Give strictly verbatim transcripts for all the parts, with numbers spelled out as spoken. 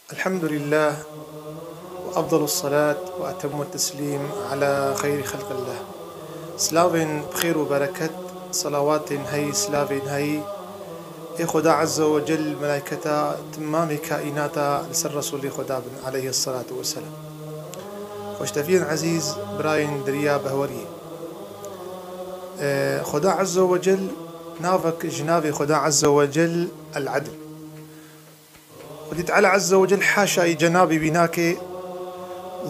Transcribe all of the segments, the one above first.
الحمد لله وأفضل الصلاة وأتم التسليم على خير خلق الله. Silavên bi xêr û bereket, selawatên hey, silavên hey, ê Xweda Azze ve Cel, melayketa timamê kaînata li ser Resûlê Xweda bin, aleyhisselatu vesselam. Xweşteviyên ezîz, birayên diriya behweriyê. Xweda Azze ve Cel, navek ji navê Xweda Azze ve Cel, El-Edl. Xwedî Teala Azze ve Cel haşayî cenabê wî nake,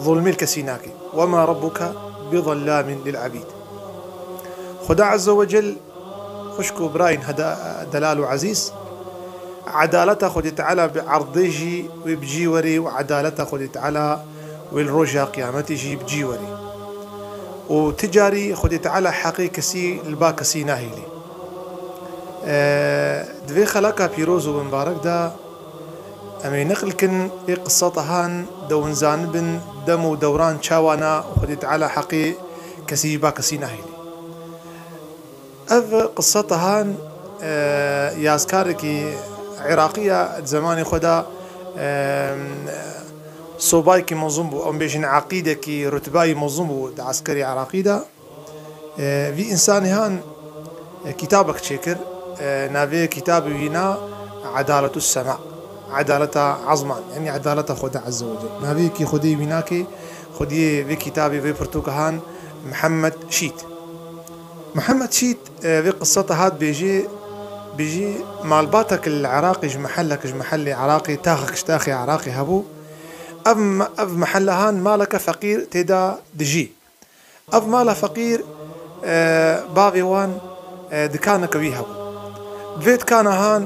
zulmê li kesî nake. Wema Rabbuke bi zellamin lil ebîd. Xweda Azze ve Cel, xwişk û birayên heda-, delal û ezîz, edaleta Xwedî Teala bi erdê jî wê bi cî werê û edaleta Xwedî Teala wê li roja qiyametê jî bi cî werê. Û ti carî Xwedî Teala heqê kesî li ba kesî nahêlê. Di vê xeleka pîroz û mimbarek de, Em ê neqil kin, ê qiseta han dewin zanibin, dem û dewran çawa ne, Xwedê Teala heqê kesî ba kesî nahêlî. Ev qiseta han, e, yazkarekî Iraqî ya di zemanê xwe de, e, sobayekî mezin bû, em bêjin eqîdekî rutbayî mezin bû di eskerê Iraqî de. E, vî însanê han, e, kitabek çêkir, e, navê kitabê wî na Edaletus Sema, Edaleta Azman, yanî Edaleta Xwedê Azze ve Celle. Navê kî Xwedê wî nake, Xwediyê vê kitabê, vê pirtûka han Mihemed Şît. Mihemed Şît, e, vê qiseta hat bêjê, bêjî malbatek li Iraqê, ji mehellek, ji mehellê Iraqê, taxek ji taxê Iraqê hebû. Ev me-, ev mehelle han maleke feqîr tê de dijî. Ev mala feqîr, e, bavê wan, e, dikaneke wî hebû. Di vê dikana han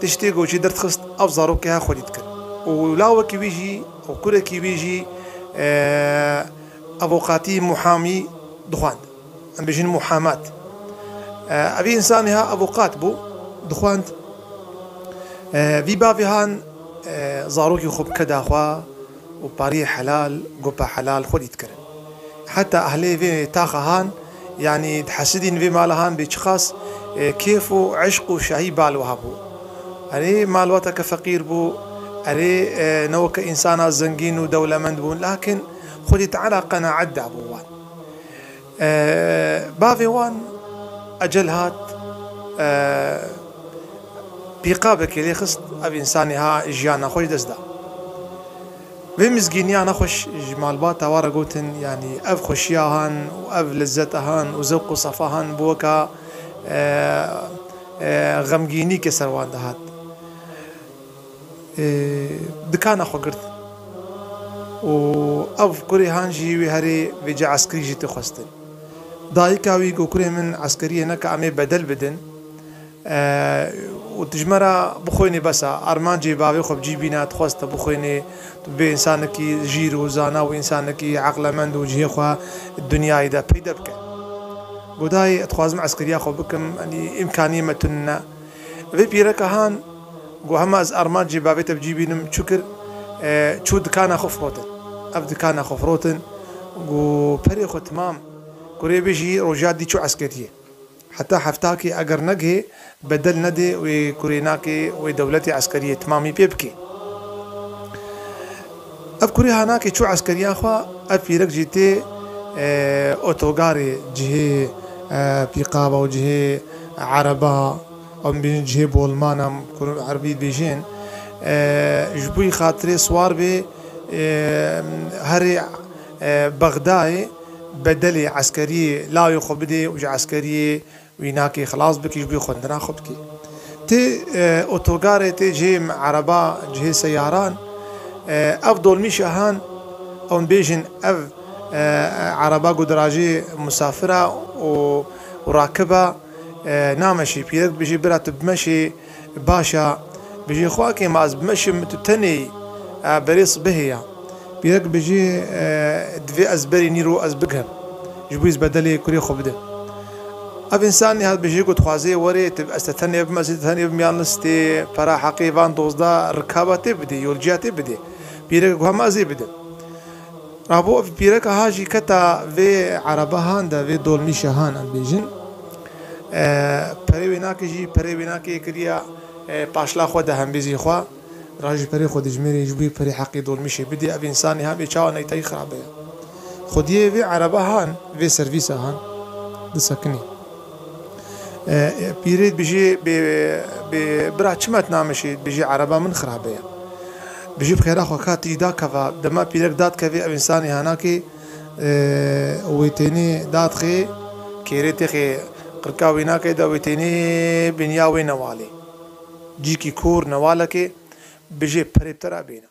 tiştê goçî derdixist, ev zarokê ha xwedî dikir. Û lawekî wî jî, û kurekî wî jî, e, avokatî, muhamî dixwend. Em bêjin muhamat. E, evî însanê ha avokat bû, dixwend. E, vî bavê han, e, zarokî xwe bike daxwa, û pariyê helal, gopa helal xwedî dikirin. Heta ehlê vê taxa han, yanî dihesidîn vê mala han bê çiqas, e, kêf û eşq û şahî bal wiha bû. Erê, malbateke feqîr bû, erê, e, ne weke însana zengîn û dewlemend bûn, lakin Xwedî Teala qenaet dabû wan. E, bavê wan ecel hat, e, pîqabekê lê xist, ev însanê ha jiyana xwe ji dest da. Vê mizgîniya nexweş ji malbata wan re gotin, yanî ev xweşiya han û ev lezzeta han û zewq û sefa han bi weka, e, e, xemgînî ke ser wan dihat. E, dikana xwe girt. Û ev kurê han jî wê herê vêca eskerî jî tê xwestin. Dayika wî got, kurê min, eskeriyê neke, em ê bedel bidin. E, û tu ji me re bixwînî bes e. Armancê bavê xwe bi cî bîne, dixwest te bixwînê, tu bê însanekî jîr û zana û însanekî eqlemend û cihê xwe dinyayê de peyde bike. Got, dayê, dixwazim eskeriya xwe bikim, yanî îmkaniyê me tune ne. Vê pîreka han got, hema ez armancê bavê te bi cî bînim, çi kir? E, çû dikana xwe firotin. Ev dikana xwe firotin, got, perê xwe timam, kurê bê jî roja dî çû eskeriyê. Heta heftakê eger negihê, bedel nedê wê kurê nakê wê dewletê eskeriyê timamî pê bikê. Ev kurê ha nakê çû eskeriya xwe, ev pîrek jî tê, e, otogarê cihê, e, pîqaba û cihê ereba, em bêjin cihê bolmana, em kur erbî dibêjin, e, ji bo xatirê siwar bê, e, herê, e, Bexdayê bedelê eskeriyê lawê xwe bidê û ji eskeriyê wî nakê xilas bikî, ji bo xwendina xwe bikî. Tê, e, otogarê, tê cihê ereba, cihê seyaran, e, ev dolmîşa han, em bêjin ev, e, ereba ku dirajê musafira û, û rakiba, e, nameşî. Pîrek dibêjê, bira tu bimeşê, baş a. Bêjê, xwakê, ma ez bimeşim, tu tenê yî, e, berê sibehê ya. Pîrek dibêjê, e, divê ez berî nîro ez bigihim. Ji bo ez bedelê kurê xwe bidim. Ev însanê hat bêjê, got, dixwazê werê, tu, ez te tenê bim, ez ê te tenê bim, yan listê pera heqê van dozda rikaba tê bidê, yolciya tê bidê. Pîrek got, hema ez ê bidim. Rabû ev pîreka ha jî keta vê ereba han de, vê dolmîşa han em bêjin. E, perê wê nake jî, perê wê nake kiriya, e, paşla xwe de hembêzî xwe. Ra ji perê xwe dijmêrê, ji bo perê heqê dolmîşê bidê, ev însanê ha vê çawa neytayî xirabe ye. Xwediyê vê ereba han, vê servîsa han, disekinî. E, e, pîrê dibêjê, bê, bê, bira çima tu nameşî, dibêjê ereba min xirabe ye. Dibêjê bi xêra xwe ka tî dakeva, dema pîrek dadkevê ev însanê hanakê, e, wê tênê dadxê, kêrê têxê qirka wê nake de wê tênê binya wê newalê. Cîkî kûr newalekê, dibêjê perê bi te re bêne.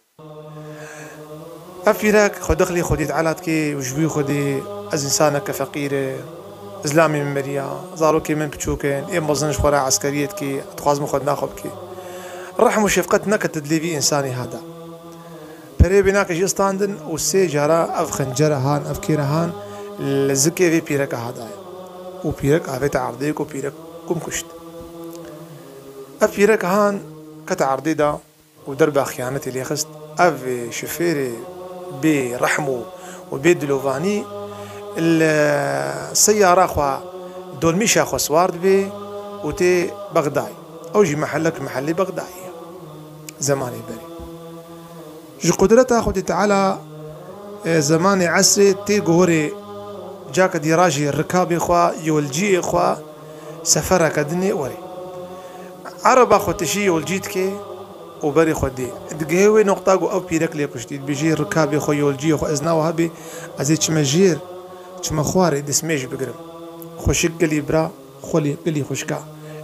Ev pîrek xwe dixilî Xwedî Teala dikê û ji bo Xwedî, ez însaneke feqîr e, zilamê min miriya, zarokê min piçûk in, ê mezin ji xwe re eskeriyê dikê, dixwazim xwe di nav xwe bikê. Rehm û şefqet nekete dilê vî însanê ha de. Perê wê nake jî standin û sê cara ev xencere han, ev kêre han li zikê vê pîreka ha daye. Û pîrek avête erdê ku pîrek kum kuşt. Ev pîrek han kete erdê de û derba xiyanetê lê xist. Ev şifêrê bê rehm û, û bê dilovanî li seyara xwe, dolmîşa xwe siwar dibe û tê Bexdayê. Ew jî mehellek mehellê Bexdayê ye. Zemanê berê. Ji qudreta Xwedê Teala, e, zemanê esrê tê gorê cake dî rajê rikabê xwe, yolciyê xwe, sefereke dinê werê. Ereba xwe tişî yolcî dike û berê xwe dê. Digehe wê noqta ku ew pîrek lê kuştî. Dibêjê rikabê xwe, yolciyê xwe, ez nawa hebê, ez ê çime jêr, çime xwarê, dismêj bigirim. Xweşik gelî bira, xwelî gelî xweşka.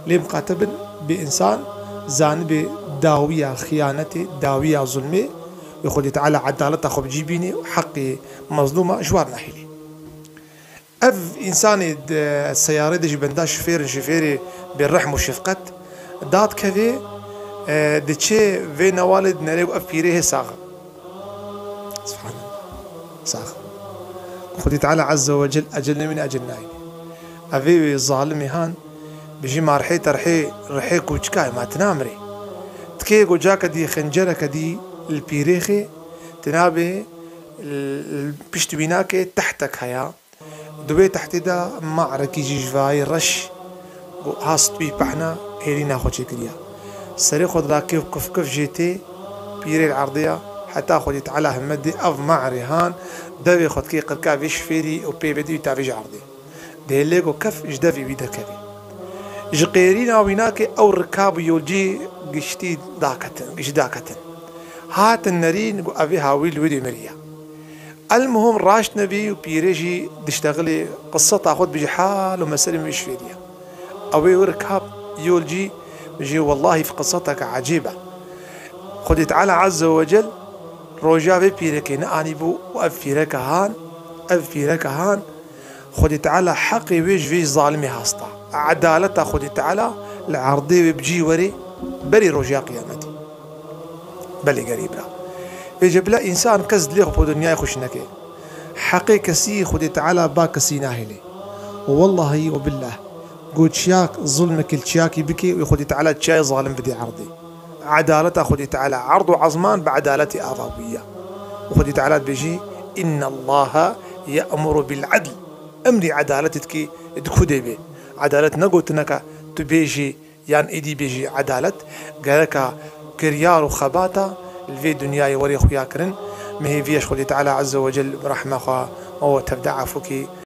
Lê miqate bin bê însan zanibê dawiya xiyanetê, dawiya zulmê, wê Xwedê Teala edaleta xwe bi cî bînê û heqê mezlûma ji war nahêlê. Ev însanê di seyarê de ji benda şifêr in, şifêrê bê rehm û şefqet dadkevê, e, diçê vê newalê dinere ku ev pîrê hê sax e. Subhanallah. Sax. Xwedî Teala Azze ve Cel ecel nemîne, ecel nayîne. Ev ê wê zalimê han bijî ma rihê te rihê, rihê kûçika ye, ma tu namirê. Tikê ku cake dî xencereke dî li pîrê xê, tu nabê, l-, l-, pişt wî nake tehtek heya. Di wê tehtê de marekî jî ji vayê reş û hast wî pehna hêrîna xwe çêkiriya. Serê xwe dira kêf kuf kuf jê tê, pîrê li erdê ya, heta Xwedî Teala himmet dê ev maerê han devê xwe dikê qirka vê şifêrî û pê vedî wî tavê ji erdê. Dihêlê ku kef ji devê wî derkeve. Ji qêrîna wî nake ew rikab û yolcî giştî daketin, giştî daketin. Hatin nerîn ku ev ê hawî li wê dê miriya. Elmuhim raşt nebî û pîrê jî diştexilê qiseta xwe dibêje hal û meselê min vê şifêrî ye. Ew ê wir kap yolcî bijê wellahî qiseta ke ecêb e. Xwedê Teala Azze ve Cel roja vê pîrekê neanîbû û ev pîreke han, ev pîreke han, Xwedê Teala heqê wê ji vê zalimê hasta. Edaleta Xwedê Teala li erdê wê bi cî werê berî roja qiyametê. Belê gerî bira. Vêce bila însan kes dilê xwe bi dinyayê xweş neke. Heqê kesî Xwedê Teala ba kesî nahêlê. Û wellahî û billah, ku çiyak zulmekî li çiyakî bike, wê Xwedê Teala çiyayê zalim bidê erdê. Edaleta Xwedê Teala erd û ezman bi edaletê ava bûye. Û Xwedê Teala dibêjî, "Innallaha ye'muru bil adl." Emrî edaletê dikî, di ku dê bê. Edalet ne gotineka tu bêjî, yan êdî bêjî edalet, gereka kiryar û xebata li vê dinyayê werê xuya kirin. Me hêviya ji Xwedê Teala Azze ve Cel bi rehma xwe û tevde efû kî